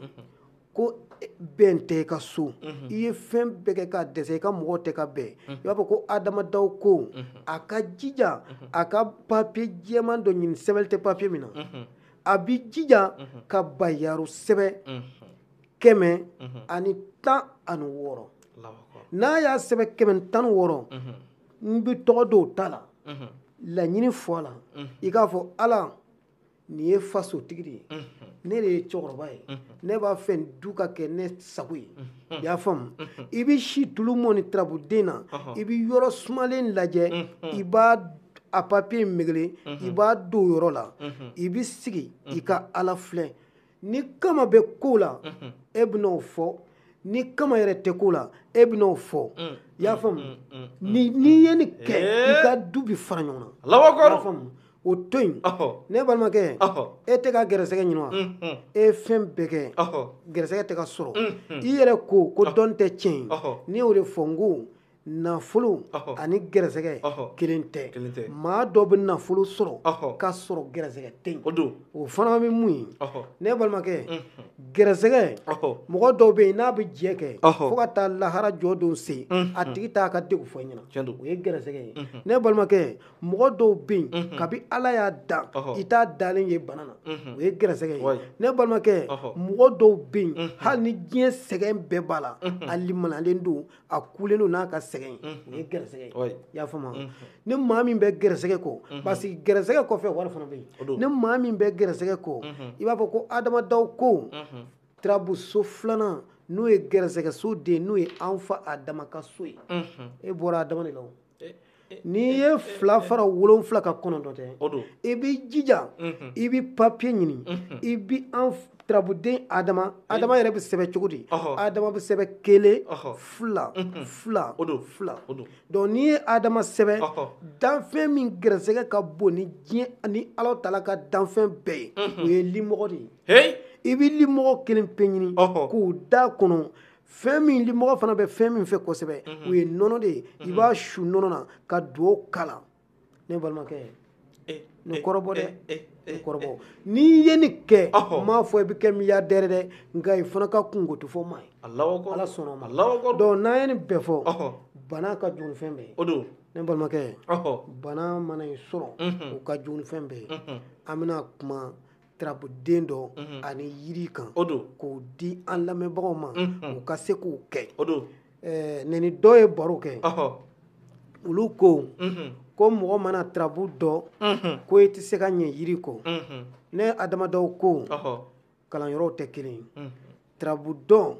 ko bɛn tɛ i ka so, i ye fɛn bɛɛ kɛ k'a dɛsɛ, i ka mɔgɔw tɛ ka bɛn, i b'a fɔ ko Adama Daw ko a ka jija a ka papiye jɛman dɔ ɲini, sɛbɛnni tɛ papiye min na, a b'i jija ka Bayaro sɛbɛn 116. N'a y'a sɛbɛn 116, n bɛ tɔgɔ dɔw ta la, laɲini fɔ a la, i k'a fɔ Ala nin ye fasotigi de ye, Ne de ye cɛkɔrɔba ye, ne b'a fɛ du ka kɛ ne sago ye. I y'a faamu? I bɛ si tulu mɔni tarabuden na, i bɛ yɔrɔ sumalen lajɛ, i b'a a papiye megele, i b'a don yɔrɔ la, i bɛ sigi i ka Ala filɛ. Ni kama bɛ ko la, e bɛn'o fɔ. Ni kama yɛrɛ tɛ ko la, e bɛn'o fɔ. I y'a faamu? N'i ye nin kɛ, i ka du bɛ fara ɲɔgɔn na. I y'a faamu? O to yen. Ne balimakɛ, e tɛ ka gɛrɛsɛgɛ ɲini wa? E ye fɛn bɛɛ kɛ, gɛrɛsɛgɛ tɛ ka sɔrɔ. I yɛrɛ ko ko dɔnni tɛ tiɲɛ ye. Ne y'o de fɔ n ko nafolo ani gɛrɛsɛgɛ kelen tɛ. Maa dɔ bɛ nafolo sɔrɔ k'a sɔrɔ gɛrɛsɛgɛ tɛ yen. O fana bɛ mun ye? Ne balimakɛ, gɛrɛsɛgɛ, mɔgɔ dɔw bɛ yen n'a bɛ jɛ kɛ fo ka taa lahara jɔ don se, a tigi t'a ka degun fɔ i ɲɛna. O ye gɛrɛsɛgɛ ye. Ne balimakɛ, mɔgɔ dɔw bɛ yen kabi Ala y'a dan, i t'a dalen ye bana na. O ye gɛrɛsɛgɛ ye. Ne balimakɛ, mɔgɔ dɔw bɛ yen hali ni diɲɛ sɛgɛn bɛɛ b'a la, a limanalen don, a kulen don n'a ka sɛgɛn ye. O ye gɛrɛsɛgɛ ye. I y'a faamu? Ni maa min bɛ gɛrɛsɛgɛ kɔ, parce que gɛrɛsɛgɛ kɔfɛ wari fana bɛ yen. Ni maa min bɛ gɛrɛsɛgɛ kɔ, i b'a fɔ ko adamadaw ko tarabuso filanan n'o ye gɛrɛsɛgɛso den, n'o ye an fa Adama ka so ye. E bɔra Adama de la o. N'i ye 2 fara 7 ka 9 tɛ, i b'i jija, i bɛ papiye ɲini, i bɛ an tarabuden Adama. Adama yɛrɛ bɛ sɛbɛn cogo di? Adama bɛ sɛbɛn 1 2 2 2. Donc n'i ye Adama sɛbɛn, danfɛn min gɛrɛsɛgɛ ka bon ni diɲɛ ni Ala taala ka danfɛn bɛɛ ye, o ye limɔgɔ de ye. I bɛ limɔgɔ kelen pe ɲini k'o da kɔnɔ. Fɛn min limɔgɔ fana bɛ fɛn min fɛ kosɛbɛ, o ye nɔnɔ de ye. I b'a su nɔnɔ na ka duwawu k'a la. Ne balimakɛ, nin kɔrɔbɔ dɛ, nin kɔrɔbɔ. N'i ye nin kɛ, n m'a fɔ i bɛ kɛ milliardaire dɛ, nka i fana ka kungo tɛ fɔ maa ye. Ala sɔnna o ma. Donc n'an ye nin bɛɛ fɔ, bana ka jugu ni fɛn bɛɛ ye. Ne balimakɛ, bana mana i sɔrɔ, o ka jugu ni fɛn bɛɛ ye. An bɛna kuma tarabuden dɔ ani yiri kan k'o di an lamɛnbagaw ma, u ka se k'o kɛ. Nɛni dɔ ye baro kɛ, olu ko ko mɔgɔ mana tarabu dɔ ko i tɛ se ka ɲɛ yiri kɔ. Ne adamadaw ko kalanyɔrɔw tɛ kelen ye. Tarabu dɔn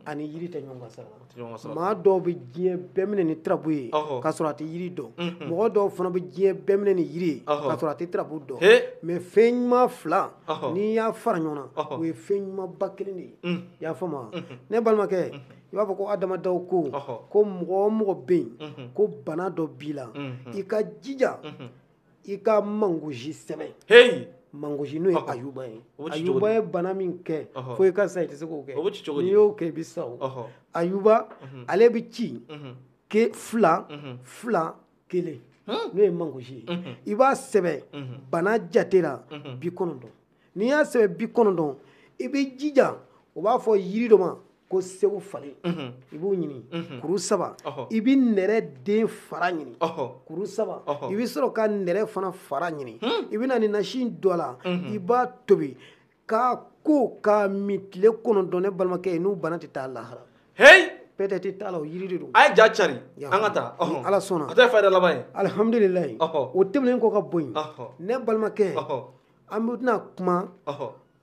ani yiri tɛ ɲɔgɔn ka sira la. Maa dɔw bɛ diɲɛ bɛɛ minɛ ni tarabu ye k'a sɔrɔ a tɛ yiri dɔn. Mɔgɔ dɔw fana bɛ diɲɛ bɛɛ minɛ ni yiri ye k'a sɔrɔ a tɛ tarabu dɔn. Mais fɛn ɲuman 2, n'i y'a fara ɲɔgɔn na, o ye fɛn ɲumanba kelen de ye. I y'a faamu wa? Ne balimakɛ, i b'a fɔ ko adamadaw ko ko mɔgɔ o mɔgɔ bɛ yen ko bana dɔ b'i la, i ka jija i ka mangosi sɛbɛn. Mangosi n'o ye ayuba ye. Ayuba ye bana min kɛ fo i ka sa, i tɛ se k'o kɛ. N'i y'o kɛ i bɛ sa o. Ayuba ale bɛ ci ke 2 2 1, n'o ye mangosi ye. I b'a sɛbɛn bana jate la 90. N'i y'a sɛbɛn 90, i bɛ jija, o b'a fɔ yiri dɔ ma ko segu falen. I b'o ɲini kuru 3. I bɛ nɛrɛ den fara ɲini kuru 3. I bɛ sɔrɔ ka nɛrɛ fana fara ɲini. I bɛ na ni nasi dɔ la, i b'a tobi k'a ko k'a min tile 9. Ne balimakɛ, n'u bana tɛ taa lahara. Peut-être t'a la, o yiri de don. A ye ja cari, an ka taa. Ala sɔnna. A tɛ fayida laban ye. Alihamudulilayi. O tɛmɛnen kɔ ka bɔ yen, ne balimakɛ, an bɛna kuma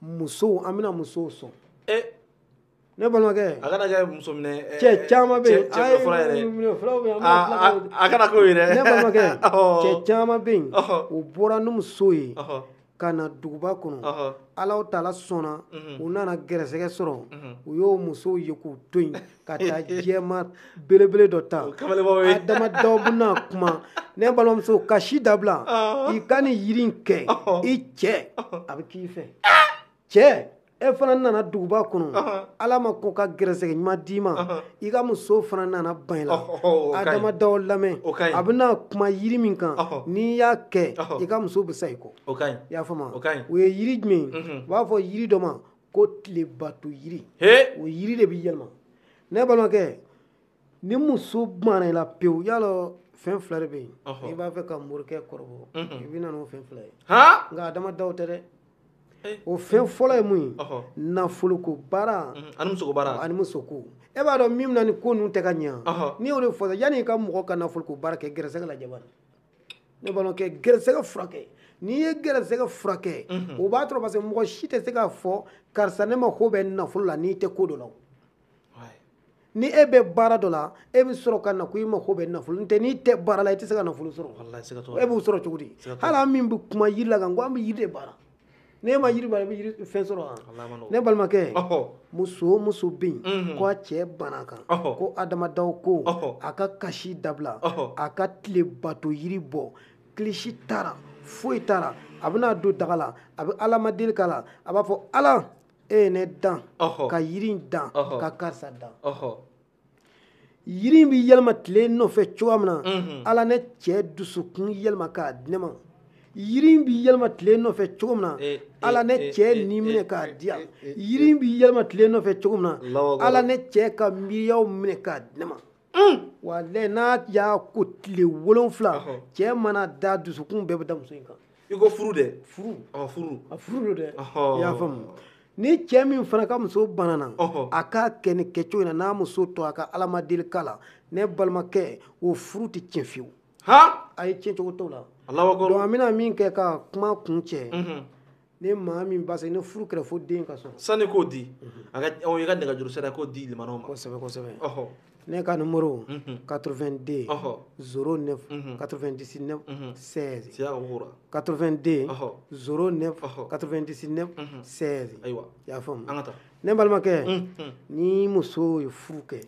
musow, an bɛna musow sɔn. Ne balimakɛ, a kana kɛ muso minɛ. Cɛ caman bɛ yen. Cɛ fura yɛrɛ. A kana k'o ye dɛ. Ne balimakɛ, cɛ caman bɛ yen, o bɔra ni muso ye ka na duguba kɔnɔ. Ala taala sɔnna, u nana gɛrɛsɛgɛ sɔrɔ, u y'o musow ye k'u to yen ka taa jɛma belebele dɔ ta. Adamadaw bɛna kuma. Ne balimamuso, ka si dabila, i ka nin yiri in kɛ, i cɛ a bɛ k'i fɛ. Cɛ, e fana nana duguba kɔnɔ, Ala ma ko ka gɛrɛsɛgɛ ɲuman d'i ma, i ka muso fana nana ban i la. Adamadaw lamɛn, a bɛna kuma yiri min kan, n'i y'a kɛ, i ka muso bɛ sa i kɔ. I y'a faamu? O ye yiri jumɛn ye? U b'a fɔ yiri dɔ ma ko tilebato yiri. O yiri de bɛ yɛlɛma. Ne balimakɛ, ni muso banna i la pewu, yalɔ fɛn 2 de bɛ yen. I b'a fɛ ka morikɛ kɔrɔbɔ, i bɛ na n'o fɛn 2 ye. Nka adamadaw tɛ dɛ. O fɛn fɔlɔ ye mun ye? Nafoloko baara ani musoko baara. Ani musoko. E b'a dɔn min na ni ko ninnu tɛ ka ɲɛ. N'i y'o de fɔ, yanni i ka mɔgɔ ka nafoloko baara kɛ, gɛrɛsɛgɛ lajɛ bani. Ne balimakɛ, gɛrɛsɛgɛ furakɛ. N'i ye gɛrɛsɛgɛ furakɛ, o b'a to parce que mɔgɔ si tɛ se k'a fɔ karisa ne ma ko bɛ nafolo la n'i tɛ ko dɔ la. Ni e bɛ baara dɔ la, e bɛ sɔrɔ ka na ko i mako bɛ nafolo. N tɛ n'i tɛ baara la, i tɛ se ka nafolo sɔrɔ. E b'o sɔrɔ cogo di? Hali an min bɛ kuma yiri la kan, ko an bɛ yiri de baara. N'e ma yiri baara, i bɛ yiri fɛn sɔrɔ wa? Ne balimakɛ, muso o muso bɛ yen ko a cɛ banna kan, ko adamadaw ko a ka kasi dabila, a ka tile bato yiri bɔ, kilisi taara, foyi taara, a bɛna don daga la, a bɛ Ala ma deli k'a la, a b'a fɔ Ala, e ye ne dan, ka yiri in dan, ka karisa dan. Yiri in bɛ yɛlɛma tile nɔfɛ cogoya min na, Ala ne cɛ dusukun yɛlɛma k'a di ne ma. Yiri in bɛ yɛlɛma tile nɔfɛ cogo min na, Ala ne cɛ ni minɛ k'a di yan. Yiri in bɛ yɛlɛma tile nɔfɛ cogo min na, Ala ne cɛ ka miiriyaw minɛ k'a di ne ma. Walayi n'a y'a ko tile 7, cɛ mana da dusukun bɛɛ bɛ da muso in kan. I ko furu dɛ? Furu. Furu. A furu don dɛ. I y'a faamu. Ni cɛ min fana ka muso banana, a k'a kɛ ni kɛcogo in na, n'a muso tɔ a ka Ala ma deli k'a la, ne balimakɛ, o furu tɛ tiɲɛ fiyewu. A ye tiɲɛ cogo t'o la. Donc an bɛna min kɛ ka kuma kun cɛ, ni maa min parce que ni furu kɛra fo den ka sɔrɔ. Sani k'o di, a ka i ka nɛgɛjuru sira k'o di limanaw ma. Kosɛbɛ kosɛbɛ. Ne ka numéro 82 09 99 16. 82 09 99 16. Ayiwa. I y'a faamu. An ka taa. Ne balimakɛ, ni muso ye furu kɛ,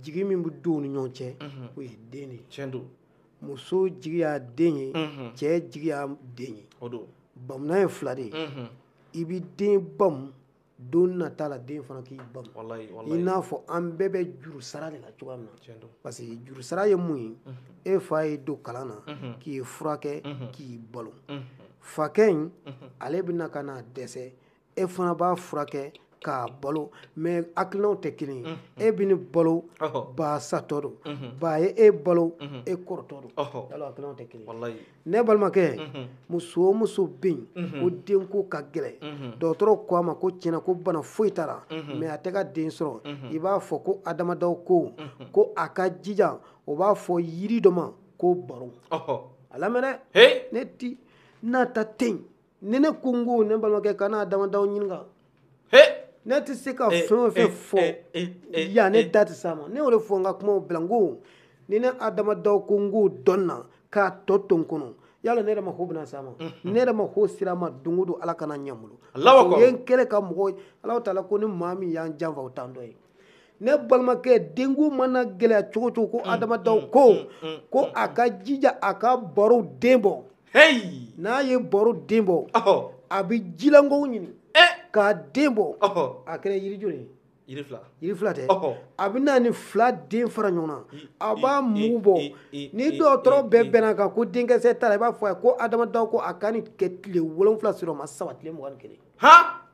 jigi min bɛ don u ni ɲɔgɔn cɛ, o ye den de ye. Tiɲɛ don. Muso jigi y'a den ye, cɛ jigi y'a den ye. O don. Bamunan ye fila de ye. I bɛ den bamu, don nata la den fana k'i bamu. I n'a fɔ an bɛɛ bɛ juru sara de la cogoya min na. Parce que juru sara ye mun ye? E fa y'i don kalan na, k'i furakɛ, k'i balo. Fakɛ in, ale bɛna ka na dɛsɛ, e fana b'a furakɛ k'a balo, mais hakilinaw tɛ kelen ye. E bɛ ne balo, ba satɔ don, ba ye e balo, e kɔrɔtɔ don. Yala hakilinaw tɛ kelen ye. Ne balimakɛ, muso o muso bɛ yen ko denko ka gɛlɛn, dɔgɔtɔrɔw ko a ma ko tiɲɛna ko bana foyi t'a la, mais a tɛ ka den sɔrɔ, i b'a fɔ ko adamadaw ko ko a ka jija, o b'a fɔ yiri dɔ ma ko baro. A lamɛn dɛ, ne ti nata tɛ yen. Ni ne ko n ko ne balimakɛ, kana adamadaw ɲininka. Ne tɛ se ka fɛn o fɛn fɔ yan, ne da tɛ s'a ma. Ne y'o de fɔ n ka kumaw bila n ko ni ne adamadaw ko n k'o dɔn na k'a tɔ to n kɔnɔ, yala ne yɛrɛ ma ko bɛna s'a ma. Ne yɛrɛ ma ko sira ma don o don, Ala kana ɲɛ n bolo. O ye n kɛlen ka mɔgɔ Ala taala ko ni maa min y'an janfa o t'an dɔ ye. Ne balimakɛ, denko mana gɛlɛya cogo o cogo, ko adamadaw ko ko a ka jija a ka baro den bɔ. N'a ye baro den bɔ, a bɛ jilankow ɲini k'a den bɔ. A kɛra yiri joli ye? Yiri fila. Yiri fila tɛ. A bɛ na ni fila den fara ɲɔgɔn na, a b'a mugu bɔ. Ni dɔgɔtɔrɔ bɛɛ bɛnna kan ko denkisɛ t'a la, i b'a fɔ a ye ko adamadaw ko a ka nin kɛ tile 7 sɔrɔ ma saba, tile 21.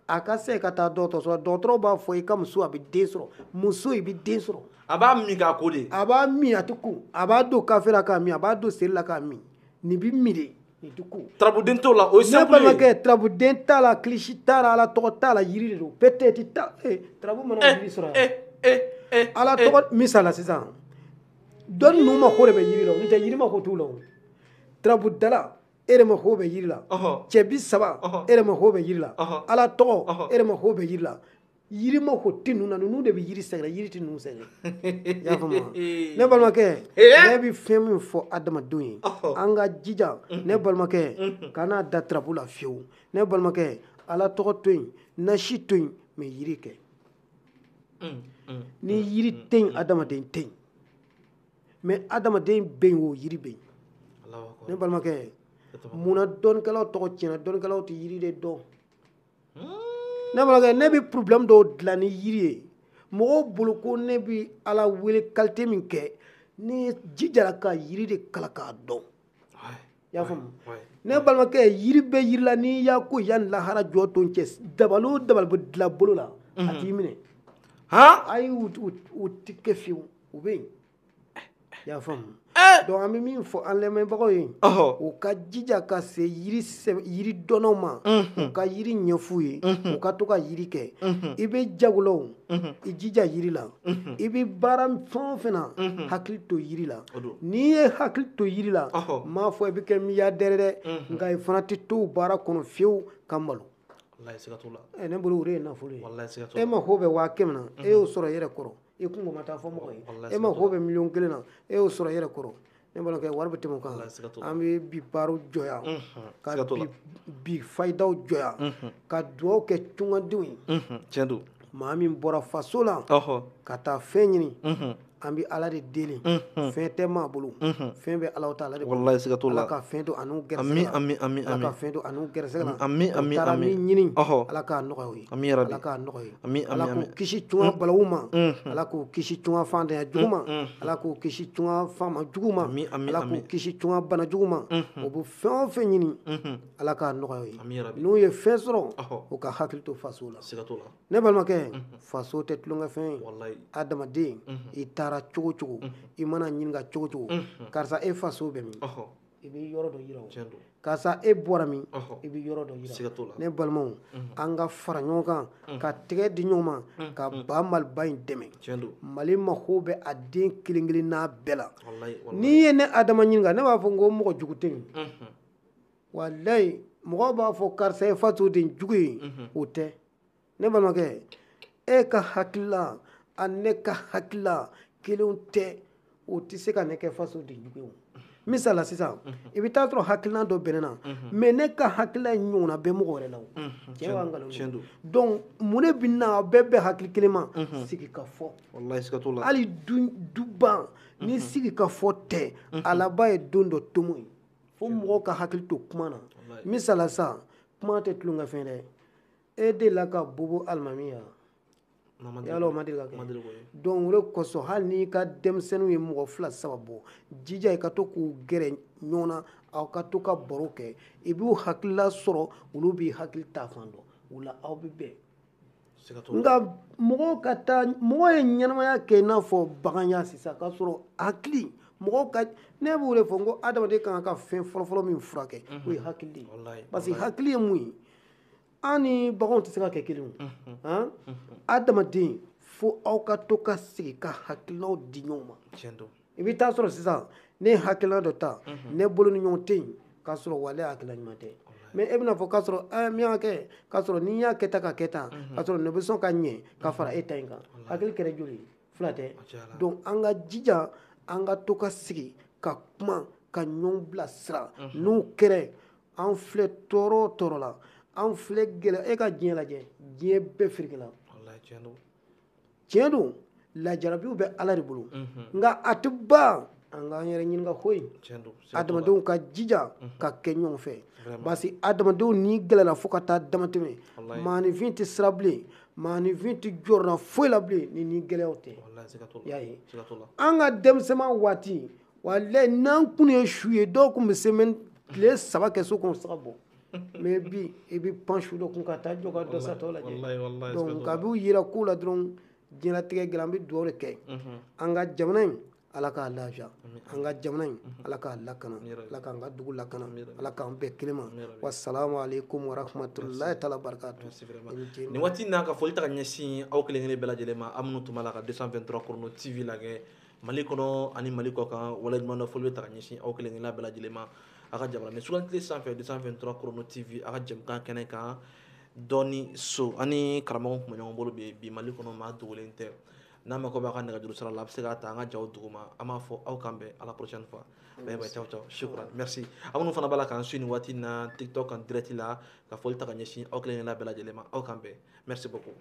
A ka se ka taa dɔgɔtɔrɔso la, dɔgɔtɔrɔ b'a fɔ i ka muso a bɛ den sɔrɔ, muso i bɛ den sɔrɔ. A b'a min k'a ko de. A b'a min, a tɛ ko. A b'a don kafe la k'a min, a b'a don seri la k'a min. Nin bɛ min de. Tarabuden t'o la, o ye simple ye. Ne balimakɛ, tarabuden t'a la, kilisi t'a la, Ala tɔgɔ t'a la, yiri de don. Peut-être ta tarabu mana yiri sɔrɔ yan. Ala tɔgɔ misala sisan, dɔnni ninnu mako de bɛ yiri la, n'o tɛ yiri mako t'u la o. Tarabudala, e de mako bɛ yiri la. Cɛ 30, e de mako bɛ yiri la. Ala tɔgɔ, e de mako bɛ yiri la. Yiri mako tɛ ninnu na, ninnu de bɛ yiri sɛgɛrɛ, yiri tɛ ninnu sɛgɛrɛ. I y'a faamu wa? Ne balimakɛ, ne bɛ fɛn min fɔ adamadenw ye, an ka jija, ne balimakɛ, kana da tarabu la fiyewu. Ne balimakɛ, Ala tɔgɔ to yen, nasi to yen, mais yiri kɛ. Ni yiri tɛ yen, adamaden tɛ yen. Mais adamaden bɛ yen o, yiri bɛ yen. Ne balimakɛ, munna dɔnnikɛlaw tɔgɔ tiɲɛna? Dɔnnikɛlaw tɛ yiri de dɔn. Ne balimakɛ, ne bɛ problème dɔw dilan ni yiri ye. Mɔgɔw bolo ko ne bɛ Ala wele qualité min kɛ, ne jijara ka yiri de kalan k'a dɔn. I y'a faamu? Ne balimakɛ, yiri bɛ yiri la, n'i y'a ko yanni lahara jɔ don cɛ, dabali o dabali bɛ dilan bolo la, a t'i minɛ. Ayi, u tɛ kɛ fiyewu, u bɛ yen. I y'a faamu? Donc an bɛ min fɔ an lamɛnbagaw ye, u ka jija ka se yiri dɔnnaw ma, u ka yiri ɲɛf'u ye, u ka to ka yiri kɛ. I bɛ jago la o, i jija yiri la. I bɛ baara fɛn o fɛn na, hakili to yiri la. N'i ye hakili to yiri la, n m'a fɔ i bɛ kɛ milliardaire dɛ, nka i fana tɛ to baara kɔnɔ fiyewu ka malo. Ne bolo o de ye nafolo ye. E ma ko bɛ 500,000 na, e y'o sɔrɔ i yɛrɛ kɔrɔ, i kungo ma taa fɔ mɔgɔ ye. E ma ko bɛ 1 million na, e y'o sɔrɔ i yɛrɛ kɔrɔ. Ne balimakɛ, wari bɛ tɛmɛ o kan. An bɛ bi baaraw jɔ yan, ka bi fayidaw jɔ yan, ka dugawu kɛ tungadenw ye. Tiɲɛ don. Maa min bɔra faso la ka taa fɛn ɲini, an bɛ Ala de deli. Fɛn tɛ maa bolo, fɛn bɛ Ala ta de bolo. Walahi siga t'o la. Ala ka fɛn to an'u gɛrɛsɛgɛ la. Ami ami Ala ka fɛn to an'u gɛrɛsɛgɛ la. Ami ami U taara ami. min ɲini, Ala k'a nɔgɔya u ye. Ami yarabi. Ala k'a nɔgɔya u ye. Ami ami Ala ami. k'u kisi tunga balawu ma. Ala k'u kisi tunga fantanya jugu ma. Ala k'u kisi tunga faama jugu ma. Ami ami Ala k'u kisi tunga bana jugu ma. U bɛ fɛn o fɛn ɲini, Ala k'a nɔgɔya u ye. Ami yarabi. N'u ye fɛn sɔrɔ, u ka hakili to faso la. Siga t'o la. Ne balimakɛ, faso tɛ tulonkɛfɛn ye. Walahi. Adamaden, i taara cogo cogo, i mana ɲininka cogo cogo, karisa e faso bɛ min, i bɛ yɔrɔ dɔ yira o, karisa e bɔra min, i bɛ yɔrɔ dɔ yira. Ne balimaw, an ka fara ɲɔgɔn kan, ka tɛgɛ di ɲɔgɔn ma, ka ba Maliba in dɛmɛ. Mali mako bɛ a den kelen kelen n'a bɛɛ la. N'i ye ne Adama ɲininka, ne b'a fɔ n ko mɔgɔ jugu tɛ yen. Walayi, mɔgɔw b'a fɔ karisa ye faso den jugu ye, o tɛ. Ne balimakɛ, e ka hakilila ani ne ka hakilila kelenw tɛ, o tɛ se ka ne kɛ faso den jugu ye o. Misala sisan, i bɛ taa sɔrɔ hakilina dɔ bɛn ne na, mais ne ka hakilina in ɲɔgɔnna bɛ mɔgɔ wɛrɛ la o. Tiɲɛ b'a nkalon don. Donc mun de bɛ na aw bɛɛ bɛn hakili kelen ma? Sigi ka fɔ. Walahi siga t'o la. Hali duban ni sigi ka fɔ tɛ, a laban ye don dɔ tomo ye. Fo mɔgɔw ka hakili to kuma na. Misala sisan, kuma tɛ tulonkɛfɛn dɛ. E delila ka bobo alimami ya? Yala o ma deli ka kɛ. Donc o de kosɔn hali n'i ka denmisɛnninw ye mɔgɔ 2 3 bɔ, jija i ka to k'u gɛrɛ ɲɔgɔn na, aw ka to ka baro kɛ, i b'u hakilila sɔrɔ, olu b'i hakili ta fan dɔn, o la aw bɛ bɛn. Nka mɔgɔw ka taa, mɔgɔ ye ɲɛnamaya kɛ i n'a fɔ baganya sisan, k'a sɔrɔ hakili mɔgɔw ka, ne b'o de fɔ n ko adamaden kan ka fɛn fɔlɔfɔlɔ min furakɛ, o ye hakili de ye. Parce que hakili ye mun ye? An ni baganw tɛ se ka kɛ kelen ye. Adamaden, fo aw ka to ka sigi ka hakilinaw di ɲɔgɔn ma. I bɛ taa sɔrɔ sisan, ne ye hakilina dɔ ta, ne bolo ni ɲɔgɔn tɛ yen, k'a sɔrɔ wale hakilina ɲuman tɛ. Mais e bɛna fɔ k'a sɔrɔ min y'a kɛ, k'a sɔrɔ n'i y'a kɛ tan ka kɛ tan, k'a sɔrɔ nin bɛ sɔn ka ɲɛ ka fara e ta in kan. Hakili kɛra joli ye? 2 tɛ. Donc an ka jija, an ka to ka sigi ka kuma, ka ɲɔgɔn bilasira. N'o kɛra, an filɛ tɔɔrɔ o tɔɔrɔ la, an filɛ gɛlɛya. E ka diɲɛ lajɛ, diɲɛ bɛɛ firikila. Tiɲɛ don, lajarabiw bɛ Ala de bolo, nka a tɛ ban an k'an yɛrɛ ɲininka koyi. Adamadenw ka jija ka kɛ ɲɔgɔn fɛ, parce que adamadenw n'i gɛlɛyara fo ka taa damatɛmɛ, maaninfin tɛ sira bilen, maaninfin tɛ jɔyɔrɔ foyi la bilen ni gɛlɛyaw tɛ. I y'a ye, an ka denmisɛnman waati, walayi n'an kun ye su ye, dɔw kun bɛ semaine tile 3 kɛ so kɔnɔ saga bɔ. Mais bi i bɛ pan su dɔ kun ka taa jɔ ka dɔ satɔ lajɛ. Donc a b'u yira ko la dɔrɔn, diɲɛlatigɛ gɛlɛn, an bɛ dugawu de kɛ. An ka jamana in, Ala k'a lafiya. An ka jamana in, Ala k'a lakana. Ala k'an ka dugu lakana. Ala k'an bɛɛ kelen ma. Wasalamu aleykum wa rahmatulahi taala barakatu. Nin waati in na, ka foli ta ka ɲɛsin aw kelen kelen bɛɛ lajɛlen ma, aw minnu tun b'a la ka 223 Chrono TV lajɛ Mali kɔnɔ ani Mali kɔ kan. Waleɲuman dɔn foli bɛ ta ka ɲɛsin aw kelen kelen bɛɛ lajɛlen ma. A ka jabarani sugantili sanfɛ 223 Chrono TV, a ka jɛmukan kɛnɛ kan dɔɔni so ani karamɔgɔ tun bɛ ɲɔgɔn bolo bi Mali kɔnɔ, maa dogolen tɛ. N'a mako b'a ka nɛgɛjuru sira la, a bɛ se k'a ta an ka jaw duguma. An b'a fɔ aw kan bɛn à la prochaine fois. Bye bye, ciao ciao, shukran, merci. Aw minnu fana b'a la k'an su nin waati in na TikTok en direct la, ka foli ta ka ɲɛsin aw kelen kelen bɛɛ lajɛlen ma. Aw kan bɛn, merci beaucoup.